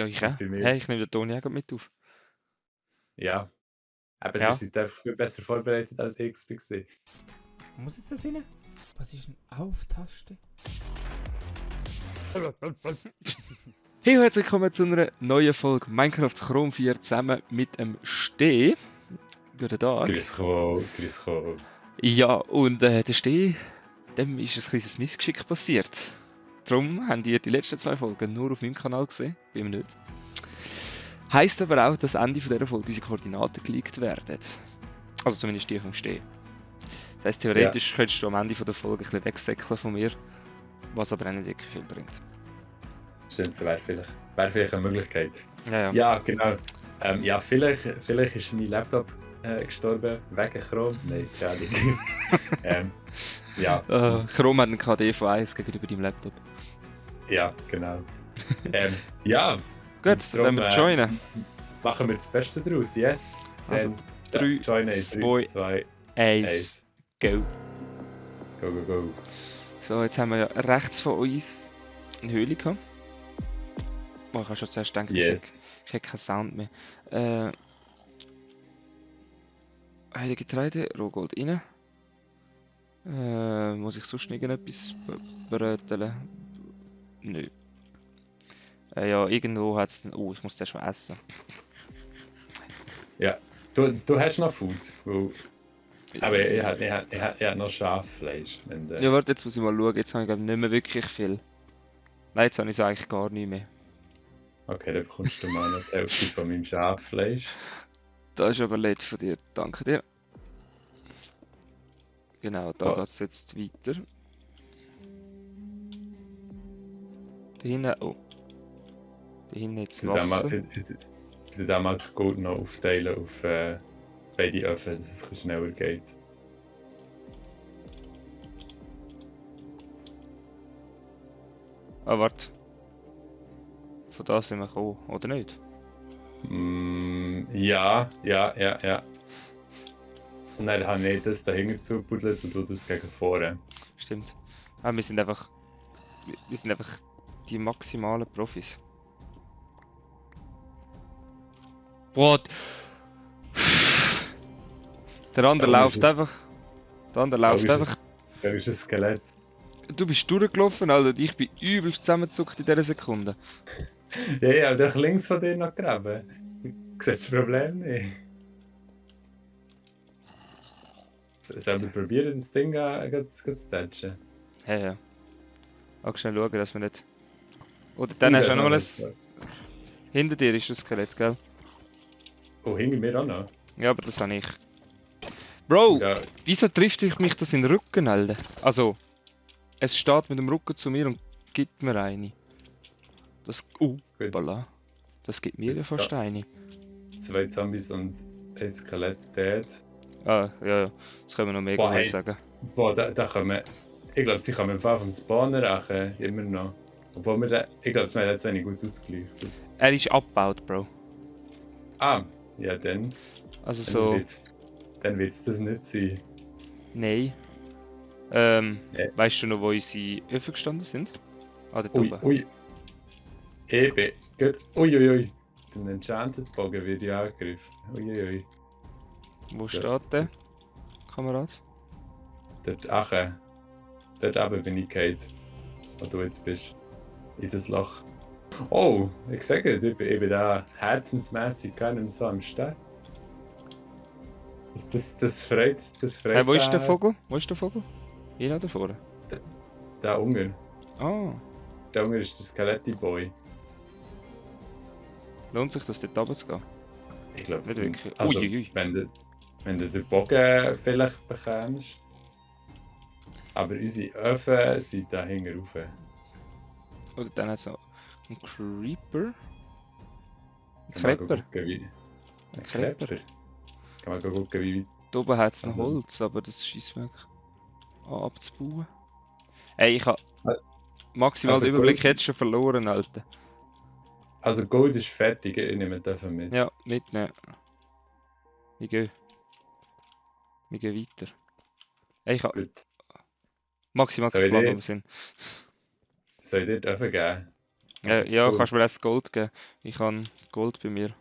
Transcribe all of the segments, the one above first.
Ja, ich Und auch. bei mir, Hey, ich nehme den Toni auch grad mit auf. ja, eben, ihr Ja. seid einfach viel besser vorbereitet als ich es war. Wo muss jetzt das hin? Was ist eine Auf-Taste? Hey, und herzlich willkommen zu einer neuen Folge Minecraft Chrome 4 zusammen mit dem Steh. Guten Tag. Grüß Gott, grüß Gott. Ja, und der Steh, dem ist ein kleines Missgeschick passiert. Darum habt ihr die letzten 2 Folgen nur auf meinem Kanal gesehen, bei mir nicht. Heisst aber auch, dass Ende dieser Folge unsere Koordinaten geleakt werden. Also zumindest die vom Steh. Das heisst, Ja, theoretisch könntest du am Ende der Folge ein bisschen wegsäckeln von mir, was aber auch nicht wirklich viel bringt. stimmt, wäre vielleicht eine Möglichkeit. Ja, ja. Ja, genau. Ja, vielleicht ist mein Laptop gestorben wegen Chrome. Nein, keine Ahnung. Ja, Chrome hat einen KD von 1 gegenüber deinem Laptop. ja, genau. Ja, Gut, dann darum wollen wir joinen. machen wir das Beste daraus, yes. Also Dann 3, joinen in 2, 3, 2, 1, 1. go. Go, go, go. So, jetzt haben wir ja rechts von uns eine Höhle gehabt. Oh, ich habe schon zuerst gedacht, Yes. ich hätte keinen Sound mehr. Heilige Getreide, Rohgold rein. Muss ich sonst irgendetwas bröteln? Nö. Ja, irgendwo hat es dann... Oh, ich muss zuerst mal essen. Ja, du hast noch Food. Aber ich habe noch Schaffleisch. Ja, warte, jetzt muss ich mal schauen. Jetzt habe ich glaube nicht mehr wirklich viel. Nein, jetzt habe ich es eigentlich gar nicht mehr. Okay, dann bekommst du mal noch die Hälfte von meinem Schaffleisch. Das ist aber nett von dir. Danke dir. Genau, da Oh. geht es jetzt weiter. Da hinten, oh. Da hinten jetzt Wasser. Ich tue dann mal das Gold noch aufteilen auf beide Öfen, dass es ein bisschen schneller geht. Ah, warte. Von da sind wir gekommen, oder nicht? Ja. Und dann habe ich das dahinter zugebuddelt und du das gegen vorne. Stimmt. Ah, wir sind einfach die maximalen Profis. Boah. Der andere läuft einfach. Der andere läuft einfach. Da ist ein Skelett. Du bist durchgelaufen, Alter. Ich bin übelst zusammengezuckt in dieser Sekunde. Ja, doch links von dir noch graben. Ich sehe das Problem nicht. Sollen wir probieren, das Ding zu touchen? Ja. Auch schnell schauen, dass wir nicht... Oder dann hast du auch noch mal ein... Hinter dir ist das Skelett, gell? Oh, hinter mir auch noch? Ja, aber das habe ich. Bro, Ja. wieso trifft mich das in den Rücken, Alter? Also, es steht mit dem Rücken zu mir und gibt mir eine. Das... Hoppala. Das gibt mir ja fast eine. 2 Zombies und ein Skelett dead. Ah, ja. Das können wir noch mega mal sagen. Boah, da kommen... Ich glaube, sie kommen vom Spawner ran, immer noch. Obwohl ich glaube, wir haben jetzt wenig gut ausgeleuchtet. Er ist abgebaut, Bro. Ah, ja dann. Also so... Dann wird es das nicht sein. Nein. Weißt du noch, wo unsere Öfen gestanden sind? Ah, dort oben. Ui. Eben. Gut. Uiuiui. Den Enchanted Bogen wird ja angegriffen. Uiuiui. Wo steht der, Kamerad? Dort oben bin ich gefallen. Wo du jetzt bist. In das Loch. Oh, ich sage dir, ich bin da herzensmässig gar nicht mehr so am Start. Das freut. Hey, wo ist der Vogel? Hier oder vorne? Der Unger. Ah. Der Unger ist der Skeletti-Boy. Lohnt sich das dort runter zu gehen? Ich glaube nicht wirklich. Also, Uiuiui. wenn du den Bogen vielleicht bekommst. Aber unsere Öfen sind da hinten rauf. Oder dann hat es noch einen Creeper. Ein Kann man Krepper. gucken, wie... Ein Krepper. Kann man gucken, wie... Da oben hat es noch Also- Holz, aber das schießt weg abzubauen. Ey, ich habe maximal Also den Überblick Gold- jetzt schon verloren, Alter. Also Gold ist fertig, ich nehme davon mit. Ja, mitnehmen. Wir gehen weiter. Ey, ich habe Gut. maximal Soll keinen ich Plan, wo dir- wir sind. Soll ich dir die Öfen geben? Ja, Cool. kannst du mir erst Gold geben? Ich habe Gold bei mir.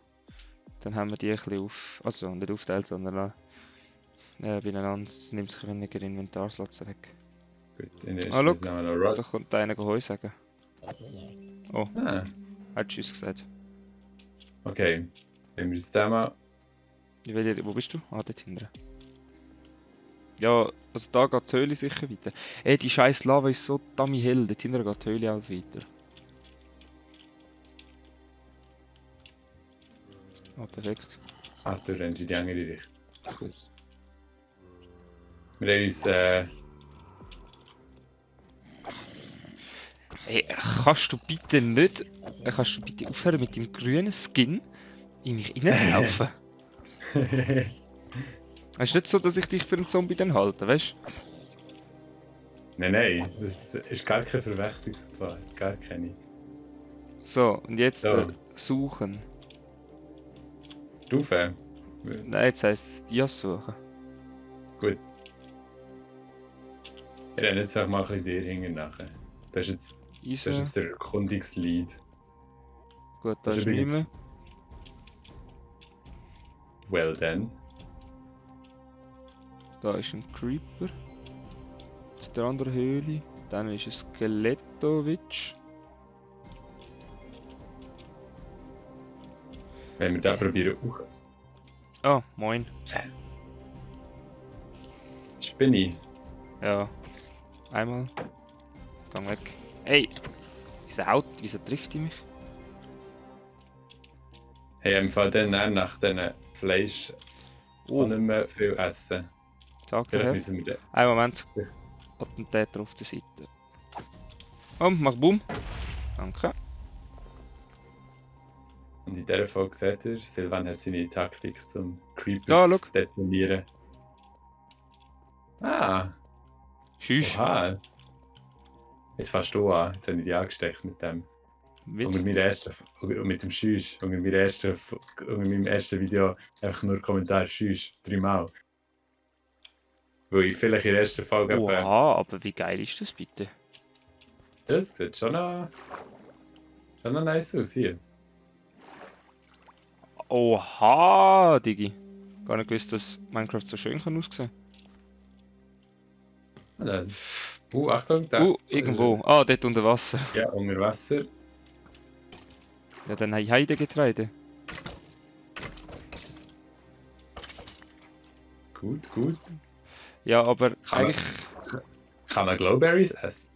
Dann haben wir die ein bisschen auf. Also nicht aufteilt, sondern beieinander. Es nimmt sich weniger Inventarslots weg. Gut, in der Ah, ersten schau, haben wir noch Rod. da kommt einer Heu sagen. Oh, Ah, hat Tschüss gesagt. okay. Wenn wir das Thema. Wo bist du? Ah, dort hinten. Ja, also da geht die Höhle sicher weiter. Ey, die scheiß Lava ist so dummy hell. Dort hinten geht die Höhle auch weiter. Ah, perfekt. Ah, du rennst in die andere Richtung. Gut. Wir haben uns. Ey, kannst du bitte aufhören mit dem grünen Skin in mich reinzulaufen? Es ist nicht so, dass ich dich für einen Zombie dann halte, weißt du? Nein, das ist gar keine Verwechslungsgefahr. Gar keine. So, und jetzt So. suchen. Stufe. Nein, jetzt heisst es Dias suchen. Gut. Ich renne jetzt auch mal ein bisschen dir hinten nachher. Das ist Easy. jetzt der Erkundungslead. Gut, da das ist ist übrigens- niemand. Well then. Da ist ein Creeper. In der anderen Höhle. Dann ist ein Skeletovic. Wenn wir da probieren. Ah, moin. Spinni. Ja. Einmal. Gang weg. Ey! Wieso trifft die mich? Hey, im Fall dann nach diesen Fleisch auch nicht mehr viel essen. Sagt Vielleicht er. müssen wir den. Einen Moment. Ja. Attentäter auf der Seite. Oh, mach Boom. Danke. Und in dieser Folge seht ihr, Silvan hat seine Taktik zum Creeper Da, zu schau. detonieren. Ah, Tschüss. oha. Jetzt fährst du an. Jetzt habe ich dich angesteckt mit dem. Unter mit dem Schüsch. Unter meinem ersten Video einfach nur Kommentar Schüsch. 3-mal. Weil ich vielleicht in der ersten Folge eben- Oha, aber wie geil ist das bitte? Das sieht schon noch nice aus hier. Oha, Digi. Gar nicht gewusst, dass Minecraft so schön kann aussehen. Und dann- Achtung, da. Irgendwo. Ah, dort unter Wasser. Ja, unter Wasser. Ja, dann habe ich Heidegetreide. Gut. Ja, aber Kann man- eigentlich... Kann man Glowberries essen?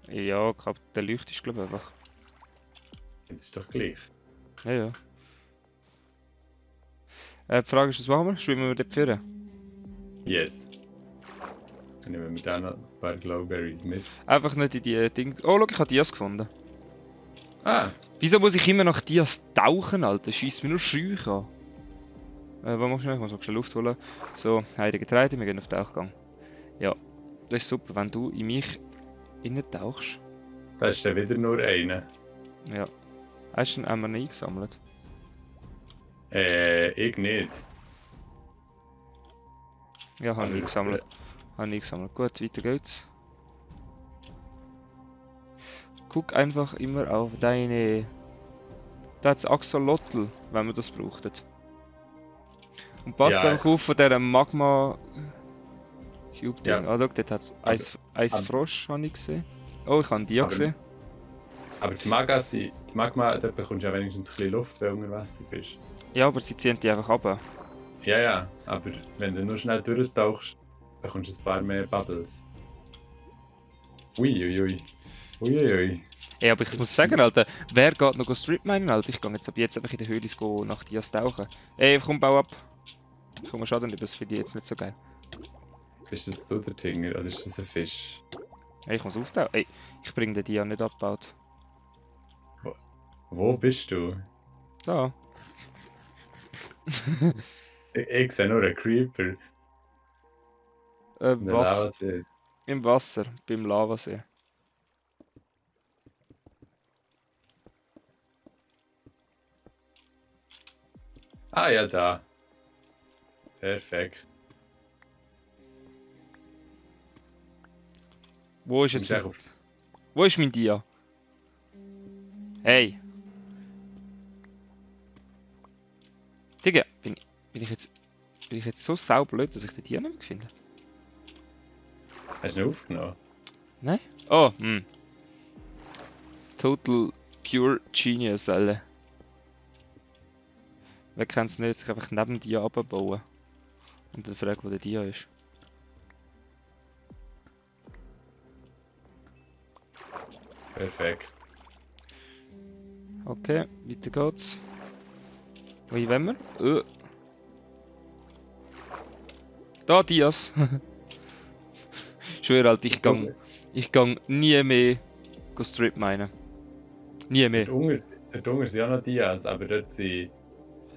Ja, ich glaube, der Leucht ist glaube ich einfach. Das ist doch gleich. Ja, ja. Die Frage ist, was machen wir? Schwimmen wir dort führen? Yes. Dann nehmen wir da noch ein paar Glowberries mit. Einfach nicht in die Dinge... Oh, schau, ich habe Dias gefunden. Ah, Wieso muss ich immer nach Dias tauchen, Alter? Schießt mir nur Scheuch an. Was machst du noch? Ich muss noch schnell Luft holen. So, Heidegetreide, wir gehen auf den Tauchgang. Ja, das ist super, wenn du in mich tauchst. da ist dann wieder nur einer. Ja. Hast du ihn einmal eingesammelt? Ich nicht. Ja, habe ich Aber- gesammelt. Habe ich gesammelt. Gut, weiter geht's. Guck einfach immer auf deine... Da hat's Axolotl, wenn man das braucht. Und pass Ja. einfach auf von dieser Magma... Cube Ding. Ja. Ah, schau, dort hat's Eisfrosch, habe ich gesehen. Oh, ich habe einen Dia Aber- gesehen. Aber die Magma, da bekommst du ja wenigstens ein bisschen Luft, wenn du unter Wasser bist. Ja, aber sie ziehen die einfach ab. Ja, aber wenn du nur schnell durchtauchst, bekommst du ein paar mehr Bubbles. Uiuiui. Ja, aber ich muss sagen, Alter, wer geht noch Strip minen, Alter? Ich gehe jetzt ab jetzt einfach in der Höhle nach Dias tauchen. Ey, komm, bau ab. Ich komme Schaden, das finde ich jetzt nicht so geil. Bist das du der Tinger oder ist das ein Fisch? Ey, ich muss auftauchen. Ey, ich bringe den Dia nicht abgebaut. Wo bist du? Da. Ich sehe nur einen Creeper. in der Was? Lavasee. Im Wasser, beim Lavasee. Ah ja, da. Perfekt. Wo ist Kommst jetzt... du auf- Wo ist mein Dia? Ey! Digga, bin ich jetzt so saublöd, dass ich den hier nicht mehr finde? Hast du ihn aufgenommen? Nein? Oh, Total Pure Genius, alle. Wer kennt es nicht, sich einfach neben dir abbauen. Und dann fragen, wo der Dia ist. Perfekt. Okay, weiter geht's. Wo wollen wir? Da, Dias! Ich schwöre halt, ich gang nie mehr Strip minen. Nie mehr. Der Dunger sind ja noch Dias, aber dort sind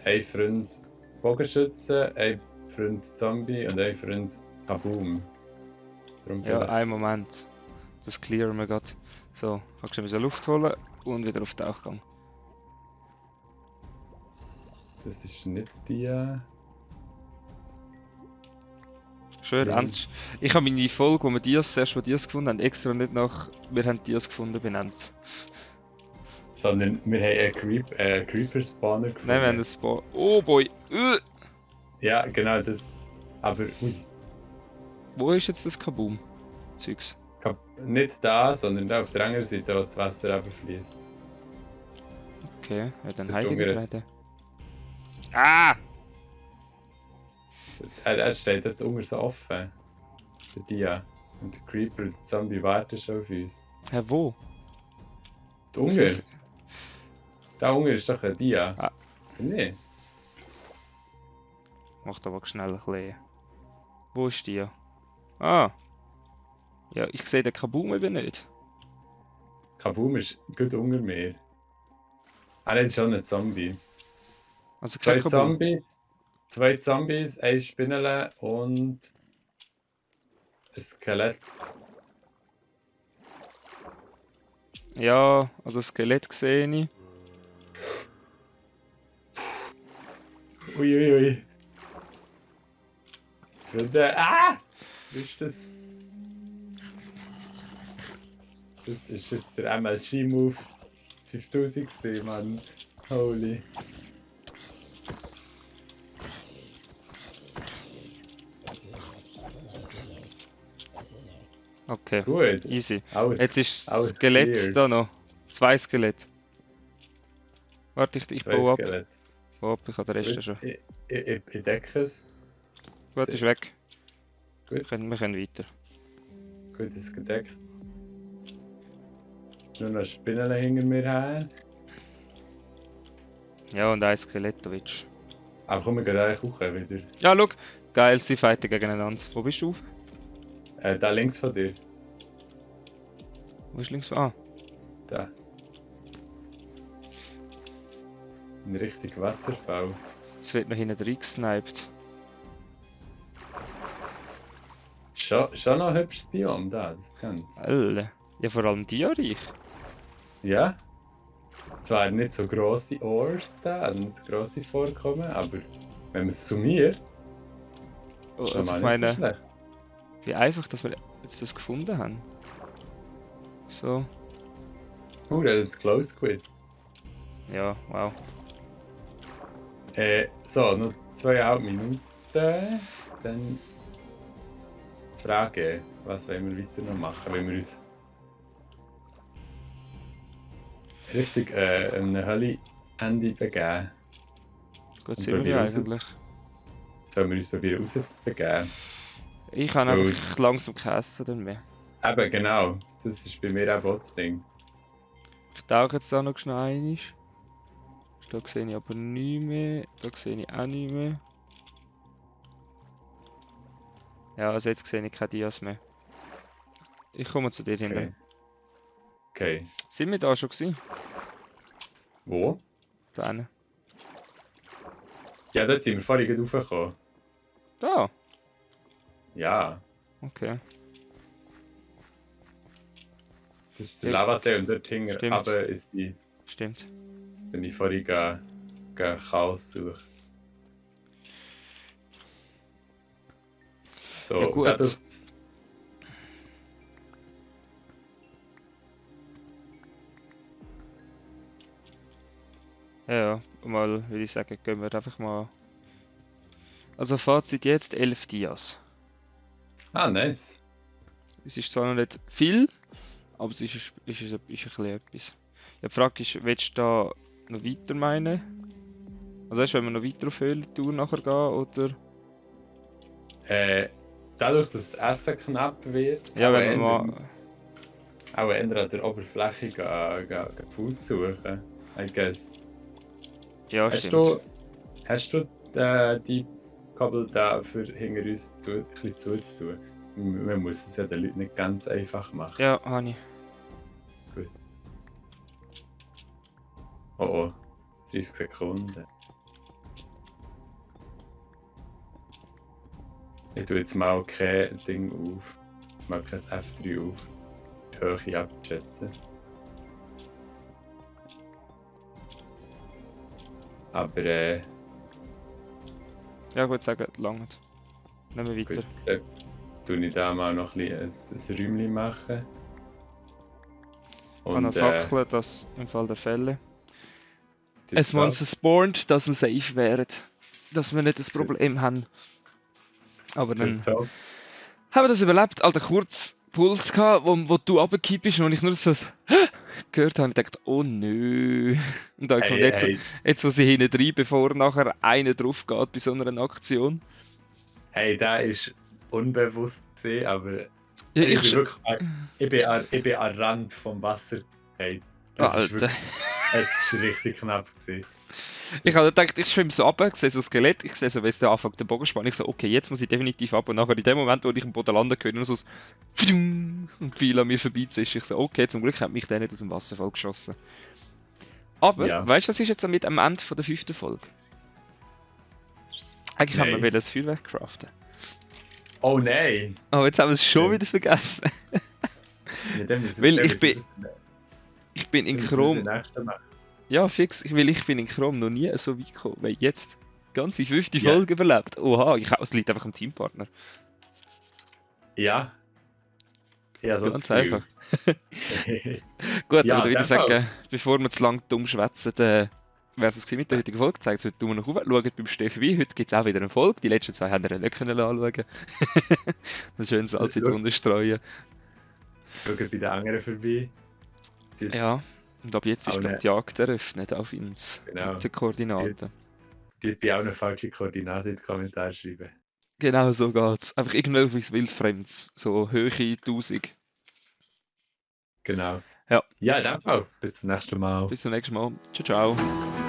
ein Freund Bogenschütze, ein Freund Zombie und ein Freund Kaboom. Darum Ja, vielleicht. einen Moment. Das clearen wir grad. So, kannst du ein Luft holen und wieder auf den Tauchgang. Das ist nicht Dia. Schwör, ernst. Ich habe meine Folge, wo wir Dias zuerst mal Dias gefunden haben, extra nicht nach «Wir haben Dias gefunden» benannt. Sondern wir haben einen Creeper-Spawner gefunden. Nein, wir haben ein Spawn. Oh boy! Ja, genau das. Aber ui, Wo ist jetzt das Kaboom? Zeugs. nicht da, sondern da auf der anderen Seite, wo das Wasser runterfließt. Okay, ja, dann Der heilige Dunger jetzt. Schreide. Ah! Er steht dort unten so offen. Der Dia. Und der Creeper und der Zombie warten schon auf uns. Hä, wo? Der Was Unger? ist- Der Unger ist doch ein Dia. Ah. Nee. Macht aber schnell ein bisschen. Wo ist die? Ah! Ja, ich sehe den Kaboom eben nicht. Kaboom ist gut unter mir. Ah, das ist schon ein Zombie. Also kein Kaboom. Zwei Zombies, ein Spinnele und ein Skelett. Ja, also Skelett sehe ich. Uiuiui. Freunde, was ist das? Das ist jetzt der MLG-Move 5000 gewesen, Mann. Holy. Okay, Gut. easy. Alles, Jetzt ist das alles Skelett clear. da noch. 2 Skelett. Warte, ich Zwei baue ab. Skelett. Baue ab, ich habe den Rest Gut, schon. ich decke es. Gut, ist weg. Gut, Wir können weiter. gut ist gedeckt. Nur noch Spinnele hinter mir her. Ja, und ein Skelett, du willst. Aber komm, wir gehen eigentlich hoch wieder. Ja, schau. Geil, sie fighten gegeneinander. Wo bist du auf? Da links von dir. Wo ist links? Ah, Da. Ein richtiger Wasserfall. es wird noch hinten reingesniped. Schon noch ein hübsches Biom da, das kann's. Alle. Ja, vor allem die reich. Ja. Zwar nicht so grosse Ores da, also nicht so grosse Vorkommen, aber wenn man es summiert, Oh, schon also mal ich nicht so meine, schlecht. wie einfach, dass wir jetzt das gefunden haben. So, Der hat jetzt Close Quit. ja, wow. So, noch 2,5 Minuten. Dann die Frage, was wollen wir weiter noch machen, wenn wir uns Richtung einem Hölle-Ende begeben. Gut, Und sind wir probieren ja raus- eigentlich. Sollen wir uns probieren rauszubegeben? Ich habe Weil- einfach langsam gegessen dann mehr. Eben, genau. Das ist bei mir auch das Ding. Ich tauche jetzt da noch schnell einmal. Da sehe ich aber nichts mehr. Da sehe ich auch nichts mehr. Ja, also jetzt sehe ich keine Dias mehr. Ich komme zu dir Okay. hin. Okay. Sind wir da schon gewesen? Wo? Da hinten. Ja, dort sind wir vorhin gerade raufgekommen. Da? Ja, Okay. das ist der Ja. Lavasee und dort hinten Stimmt. runter ist die, Stimmt. wenn ich vorhin Chaos suche. So, Ja, gut. dadurch, Ja, mal würde ich sagen, gehen wir einfach mal. Also Fazit jetzt 11 Dias. Ah, nice. Es ist zwar noch nicht viel, aber es ist ein bisschen etwas. Ja, die Frage ist, willst du da noch weiter meinen? Also weißt du, wenn wir noch weiter auf Höhlentour nachher gehen, oder? Dadurch, dass das Essen knapp wird, Ja, auch wenn wir eher, mal... auch eher an der Oberfläche Food suchen. I guess. Ja, Hast stimmt. du die Kabel da für hinter uns ein bisschen zuzutun? Man muss es ja den Leuten nicht ganz einfach machen. Ja, habe ich. Gut. Oh oh, 30 Sekunden. Ich tue jetzt mal kein Ding auf. Jetzt mal kein F3 auf. Die Höhe abzuschätzen. Aber Ja, gut sagen, langt. Nehmen wir gut, weiter. dann tue ich da mal noch ein Räumchen machen. Ich habe noch Fackeln, das im Fall der Fälle. Ein tipptopp. Monster spawnt, dass wir safe wären. Dass wir nicht das Problem haben. Aber dann Tipptopp. haben wir das überlebt. Alter, kurz Puls gehabt, wo du runtergekippt bist und ich nur so gehört habe. Ich dachte, oh nö. Und da habe ich gefunden, Hey, jetzt wo sie hinten rein, bevor nachher einer drauf geht bei so einer Aktion. hey, der ist unbewusst gewesen, aber Ja, ich bin wirklich ich bin am Rand vom Wasser gefallen. Das ist Alter. wirklich, es ist richtig knapp gewesen. Ich habe gedacht, ich schwimme so runter, ich sehe so ein Skelett, ich sehe so, wie es da anfängt, den Bogen spannen. Ich so, okay, jetzt muss ich definitiv ab. Und nachher in dem Moment, wo ich am Boden landen kann, nur so ein und viel an mir vorbeiziehst. Ich so, okay, zum Glück hat mich der nicht aus dem Wasserfall geschossen. Aber, Ja. weißt du, was ist jetzt mit am Ende von der 5. Folge? Eigentlich haben wir Nein. wieder das Feuerwerk craften. Oh nein! Aber jetzt haben wir es schon Nein. wieder vergessen. Ja, dann müssen Weil dann ich müssen bin- wir das- Ich bin in dann müssen wir Chrom. den nächsten machen. Ja, fix. Ich bin in Chrom noch nie so weit gekommen, weil jetzt. Ganze 5. Ja. Folge überlebt. Oha, es liegt einfach am Teampartner. Ja. Ja, so Ganz das Gefühl. einfach. Gut, Ja, aber dann würde in ich dem Fall. sagen, bevor wir zu lange dumm schwätzen, wäre es gewesen mit der heutigen Folge. Zeigt es heute Daumen nach oben. Schaut beim Steffen vorbei. Heute gibt es auch wieder eine Folge. Die letzten 2 haben wir nicht können anschauen. Das schön Salz in die Wunde streuen. Schauen bei den anderen vorbei. Jetzt- Ja, und ab jetzt ist Aber glaub, die Jagd eröffnet auf uns. Genau. Mit den Koordinaten. Die bei auch eine falsche Koordinate in die Kommentare schreiben. Genau so geht's. Einfach irgendwelches Wildfremds. So Höhe 1000. Genau. Ja. Ja, in dem Fall. Bis zum nächsten Mal. Bis zum nächsten Mal. Ciao, ciao.